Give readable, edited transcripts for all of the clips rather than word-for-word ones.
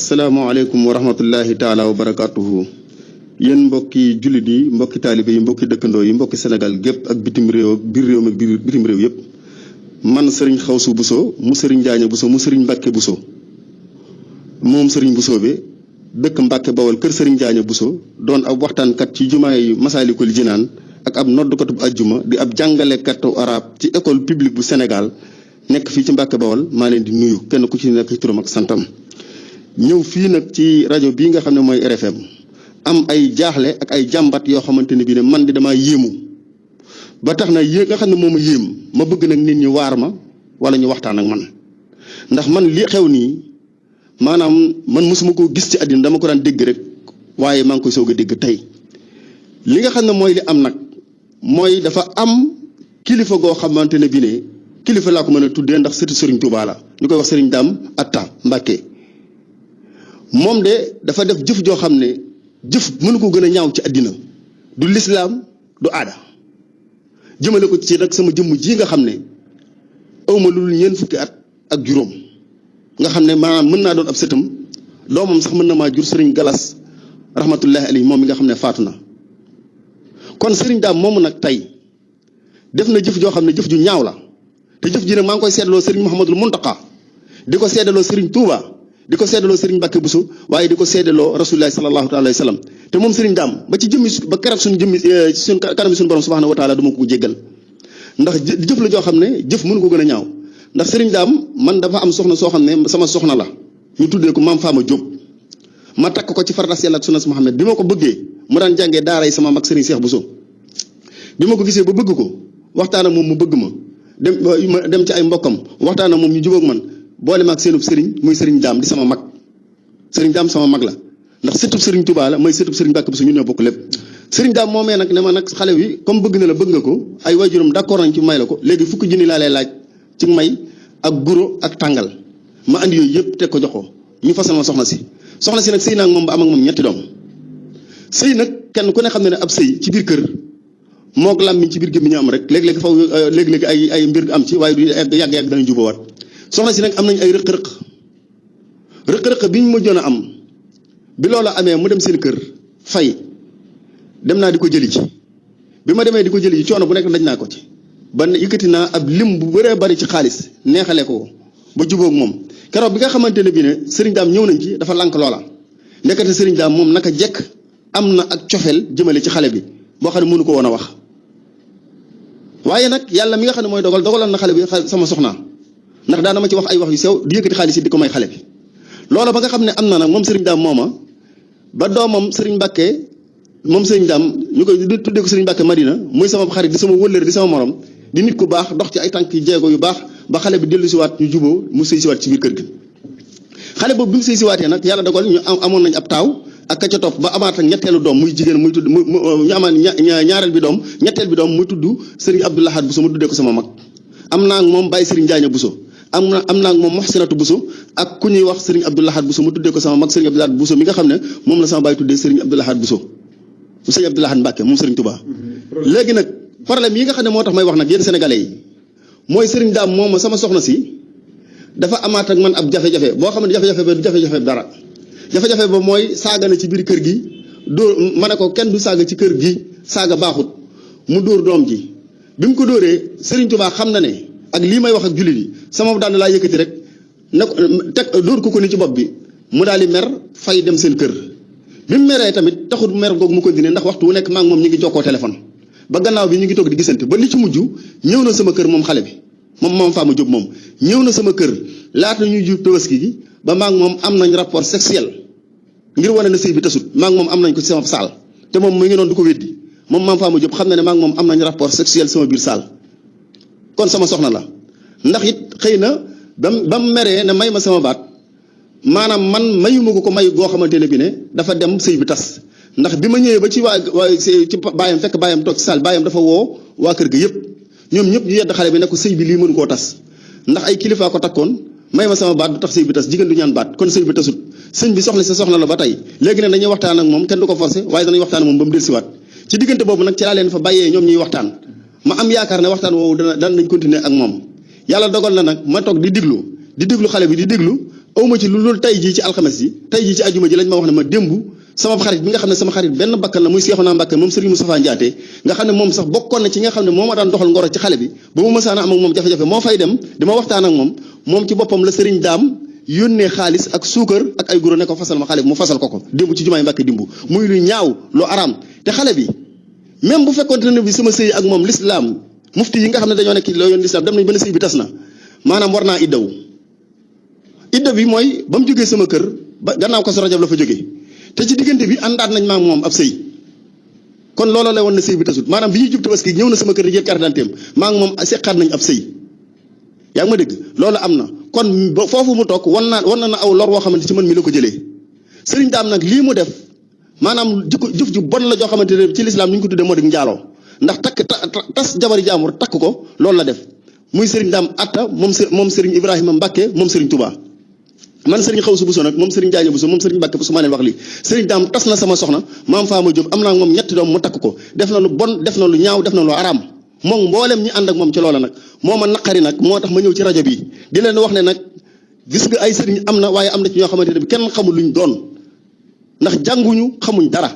asalaamaaleykum wa rahmatullahi taala wa barakaatuhu yéen mbokki jullit yi mbokki taalibe yi mbokki dëkkandoo yi mbokki Sénégal gépp ak bitim réew biir réew mi bitim réew yëpp man sëriñ Xawsu Buso mu sëriñ Jaaña Buso mu sëriñ Mbàkke Buso moom sëriñ Buso bi dëkk Mbàkke Bawol kër sëriñ Jaaña Buso doon ab waxtaankat ci jumaay Masaalikul Jinaan ak ab noddukatub ajjuma di ab jàngalekatu arab ci école publique bu Sénégal nekk fii ci Mbàkke Bawol maa leen di nuyu kenn ku ci nekk ci turam ak santam ñëw fii nag ci rajo bii nga xam ne mooy RFM am ay jaaxle ak ay jàmbat yoo xamante ne bii ne man di damaa yéemu ba tax na nga xam ne moom a yéem ma bëgg nag nit ñi waar ma wala ñu waxtaan ak man ndax man li xew nii maanaam man mosuma koo gis ci àddina dama ko daan dégg rek waaye maa ngi koy soog a dégg tey li nga xam ne mooy li am nag mooy dafa am kilifa goo xamante ne bii ne kilifa laa ko mën a tuddee ndax sëtu Serigne Touba la ñu koy wax Serigne Dame Atta Mbacke moom de dafa def jëf joo xam ne jëf mënu ko gën a ñaaw ci àddina du lislaam du aada jëmale ko ci nag sama jëmm ji nga xam ne awma lu dul ñeent fukki at ak juróom nga xam ne maanaam mën naa doon ab sëtam doomam sax mën na maa jur Serigne Galas rahmatullahi alayhi moom mi nga xam ne faatu na kon Serigne Dame moomu nag tey def na jëf joo xam ne jëf ju ñaaw la te jëf ji nag maa ngi koy seedaloo Serigne Mouhamadul Mountakha di ko seedaloo Serigne Touba di ko seedaloo Serigne Mbacke Bousso waaye di ko seedaloo Rasulullahi sallallahu alayhi wa sallam te moom Serigne Dame ba ci jëmmi ba keroog suñu jëmmi suñu kanam suñu borom subhanahu wa taala dama ko jéggal ndax jëf la joo xam ne jëf mënu ko gën a ñaaw ndax Serigne Dame man dafa am soxna soo xam ne sama soxna la ñu tuddee ko Maam Fama Diop ma takk ko ci fardas Yàlla ak sunnas Muhammad bi ma ko bëggee mu daan jàngee daara yi sama mag Serigne Cheikh Bousso bi ma ko gisee ba bëgg ko waxtaan ak moom mu bëgg ma dem ci ay mbokkam waxtaan ak moom ñu jubóog man boole ma ak seenub sëriñ muy Serigne Dame di sama mag Serigne Dame sama mag la ndax sëtub Serigne Touba la mooy sëtub Serigne Mbacke Bousso ñu ñoo bokk lépp Serigne Dame moomee nag ne ma nag xale wi comme bëgg na la bëgg nga ko ay waajuram d'accord nañ ci may la ko léegi fukki junni laa lay laaj ci may ak guro ak tàngal ma andi yooyu yëpp teg ko jox ko ñu fasal ma soxna si nag sëy naa ak moom ba am ak moom ñetti doom sëy nag kenn ku ne xam ne ne ab sëy ci biir kër moog làmmiñ ci biir gémmiñ ñu am rek léeg-léeg faw léeg-léeg ay mbir am ci waaye du yàgg-yàgg danañ jubóowaat soxna si nag am nañ ay rëq-rëq bi ñu mujjoon a am bi loola amee mu dem seen kër fay dem naa di ko jëli ci bi ma demee di ko jëli ci coono bu nekk daj naa ko ci ba yëkkati naa ab lim bu bëree bari ci xaalis neexale ko ba jubóog moom keroog bi nga xamante ne bii ne Serigne Dame ñëw nañ ci dafa lànk loola nekkati Serigne Dame moom naka jekk am na ak cofeel jëmale ci xale bi boo xam ne mënu ko woon a wax waaye nag yàlla mi nga xam ne mooy dogaloon na xale bi sama soxna ndax daana ma ci wax ay wax yu sew di yëkkati xaalis yi di ko may xale bi loola ba nga xam ne am na nag moom Serigne Dame mooma ba doomam Serigne Mbacke moom Serigne Dame ñu koy tuddee ko Serigne Mbacke Madina muy sama xarit di sama wëllër di sama morom di nit ku baax dox ci ay tànk jéego yu baax ba xale bi dellu siwaat ñu juboo mu sëy siwaat ci biir kër gi xale boobu bi mu sëy siwaatee nag yàlla dogal ñu amoon nañ ab taaw ak ka ca topp ba amaat ak ñetteelu doom muy jigéen muy tudd ñu amaat ñaareel bi doom ñetteel bi doom muy tudd Serigne Abdou Lahad Bousso mu tuddee ko sama mag am naa ak moom Baye Serigne Jaaña Bousso am naa ak moom Muhsinatu Bousso ak ku ñuy wax Serigne Abdou Lahad Bousso mu tuddee ko sama mag Serigne Abdou Lahad Bousso mi nga xam ne moom la sama baay tuddee Serigne Abdou Lahad Bousso Serigne Abdou Lahad Mbacke moom Serigne Touba. léegi nag problème yi nga xam ne moo tax may wax nag yéen sénégalais yi mooy Serigne Dame moom sama soxna si dafa amaat ak man ab jafe-jafe boo xam ne jafe-jafe ba du jafe-jafe dara jafe-jafe ba mooy saaga na ci biir kër gi dóor ma ne ko kenn du saaga ci kër gi saaga baaxut mu dóor doom ji bi mu ko dóoree Serigne Touba xam na ne ak lii may wax ak jullit yi sama daan laa yëkkati rek ne ko teg dóor ko ni ci bopp bi mu daal di mer fay dem seen kër bi mu meree tamit taxut mer googu mu continué ndax waxtu wu nekk maa ngi moom ñu ngi jokkoo téléphone ba gannaaw bi ñu ngi toog di gisante ba li ci mujj ñëw na sama kër moom xale bi moom Fama Diop moom ñëw na sama kër laata ñuy jub tabaski gi ba maa ngi moom am nañ rapport sexuel ngir wane na sëy bi tasut maa ngi moom am nañ ko ci sama saal te moom mu ngi noonu du ko weddi moom Maam Fama Diop xam na ne maa ngi moom am nañ rapport sexuel sama biir saal kon sama soxna la ndax it xëy na ba mu meree ne may ma sama baat maanaam man mayuma ko may goo xamante ne bi ne dafa dem sëy bi tas ndax bi ma ñëwee ba ci ci baayam fekk baayam toog ci saal baayam dafa woo waa kër ga yëpp ñoom ñëpp ñu yedd xale bi ne ko sëy bi lii mënu koo tas ndax ay kilifaa ko takkoon may ma sama baat du tax sëy bi tas jigéen du ñaan baat kon sëy bi tasut sëñ bi soxla sa soxla la ba tey léegi nag dañuy waxtaan ak moom kenn du ko forcé waaye danañ waxtaan ak moom ba mu dellusiwaat ci diggante boobu nag ci laa leen fa bàyyee ñoom ñuy waxtaan ma am yaakaar ne waxtaan woowu daan nañ continuer ak moom yàlla dogal na nag ma toog di diglu xale bi di diglu awma ci lu loolu tey jii ci alxames ji tey jii ci ajuma ji lañ ma wax ne ma démb sama xarit bi nga xam ne sama xarit benn bakkan la muy Seexuna Mbàkke moom Serigne Moustapha Ndiaté nga xam ne moom sax bokkoon na ci nga xam ne moo ma daan doxal ngoro ci xale bi ba mu mësaana am ak moom jafe-jafe moo fay dem dima waxtaan ak moom ci boppam la Serigne Daam yónnee xaalis ak suukar ak ay guro ne ko fasal ma xale bi mu fasal ko démb ci jumaay Mbàkke dimbu muy lu ñaaw lu araam te xale bi même bu fekkoon ne bi sama sëy ak moom l'islam mufti yi nga xam ne dañoo nekk loo yoon l'islam dem nañ benn sëy bi tas na maanaam war naa idda bi mooy ba mu jógee sama kër ba gannaaw ko su rajab la fa jógee te ci diggante bi àndaat nañ maa moom ab sëy kon looloo lay woon na sëy bi tasut maanaam bi ñuy jub tabaski ñëw na sama kër di jël carte d'identité maa ngi moom seqaat nañ ab sëy yaa ngi ma dégg loolu am na kon foofu mu toog wan na aw lor woo xamante ci man mi la ko jëlee sëriñ Daam nag lii mu def maanaam jëf ju bon la joo xamante ne ci lislaam ni ñu ko tuddee moo di njaaloo ndax tas jabari jaamur takk ko loolu la def muy sëriñ Daam Atta moom sëriñ Ibrahima Mbacke moom sëriñ Touba man sëriñ Xawsu Buso nag moom sëriñ Jaaño Buso moom sëriñ Mbàkke Buso maa leen wax lii sëriñ Daam tas na sama soxna maam Faama Jóob am naa moom ñetti doom mu takk ko def na lu bon def na lu ñaaw def na lu araam moom mboolem ñi ànd ak moom ci loola nag moo ma naqari nag moo tax ma ñëw ci rajo bi di leen wax ne nag gis nga ay sëriñ am na waaye am na ci ñoo xamante ne bi kenn xamul luñ doon ndax jànguñu xamuñ dara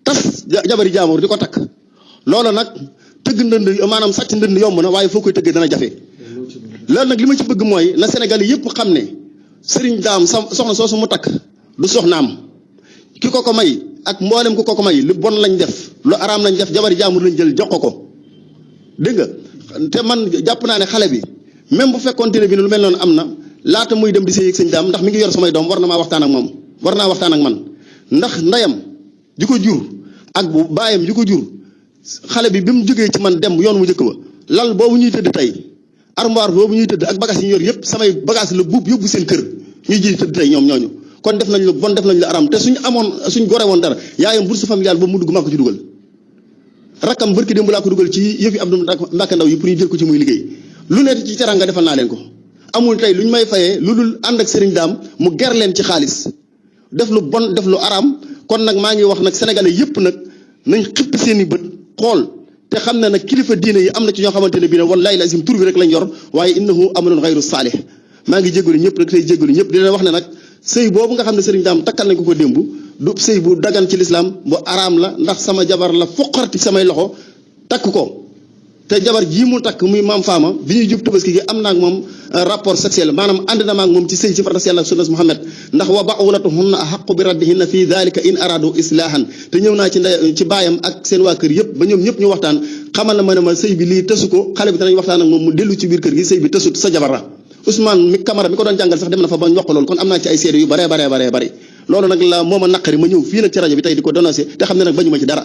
tas jabari jaamur di ko takk loola nag tëgg ndënd maanaam sàcc ndënd yomb na waaye foo koy tëggee dana jafe loolu nag li ma ci bëgg mooy na Sénégal yëpp xam ne sëriñ Daam soxna soosu mu takk du soxnaam ki ko may ak mboolem ku ko may lu bon lañ def lu araam lañ def jabari jaamur lañ jël jox ko dégg nga te man jàpp naa ne xale bi même bu fekkoonte ne bi lu mel noonu am na laata muy dem di sëy ak sëñ Daam ndax mi ngi yor samay doom war na maa waxtaan ak moom war naa waxtaan ak man ndax ndeyam ji ko jur ak bu baayam ji ko jur xale bi mu jógee ci man dem yoon mu njëkk ba lal boobu ñuy tëdd tey armoire boobu ñuy tëdd ak bagage yi ñu yor yëpp samay bagage la buub yóbbu seen kër ñuy ji tëdd tey ñoom ñooñu kon def nañ lu bon def nañ lu aram te suñ gore woon dara yaayam bourse familiale boobu mu dugg maa ko ci dugal rakkam barki démb laa ko dugal ci yëfi Abdou Mbàkke Ndaw yi pour ñu jël ko ci muy liggéey lu ne ci teranga defal naa leen ko amul tey lu ñu may fayee lu dul ànd ak sëriñ Daam mu ger leen ci xaalis def lu bon def lu aram kon nag maa ngi wax nag sénégalais yëpp nag nañ xippi seen i bët xool te xam ne nag kilifa diine yi am na ci ñoo xamante ne bii ne wallaahi lazim tur bi rek lañ yor waaye innahu amalun xayru saalih maa ngi jégalu ñëpp rek tey jégalu ñëpp di leen wax ne nag sëy boobu nga xam ne sëriñ Daam takkal nañ ko démb du sëy bu dagan ci lislaam bu araam la ndax sama jabar la foqarti samay loxo takk ko te jabar jii mu takk muy maam Faama bi ñuy jub tabaski gi am naa ak moom rapport sexuel maanaam ànd na ma ak moom ci sëy ci farata yàlla ak sunnas Muhammad ndax wa ba'ulatuhunna ahaqqu bi raddihinna fi dhalika in aradu islahan te ñëw naa ci baayam ak seen waa kër yëpp ba ñoom ñëpp ñu waxtaan xamal na ma ne ma sëy bi lii tësu ko xale bi danañ waxtaan ak moom mu dellu ci biir kër gi sëy bi tësut sa jabar la Ousmane mi Camara mi ko doon jàngal sax dem na fa ba ñu wax ko loolu kon am naa ci ay seede yu bare loolu nag la moo ma naqari ma ñëw fii nag ci rajo bi tey di ko dénoncé te xam ne nag bañu ma ci dara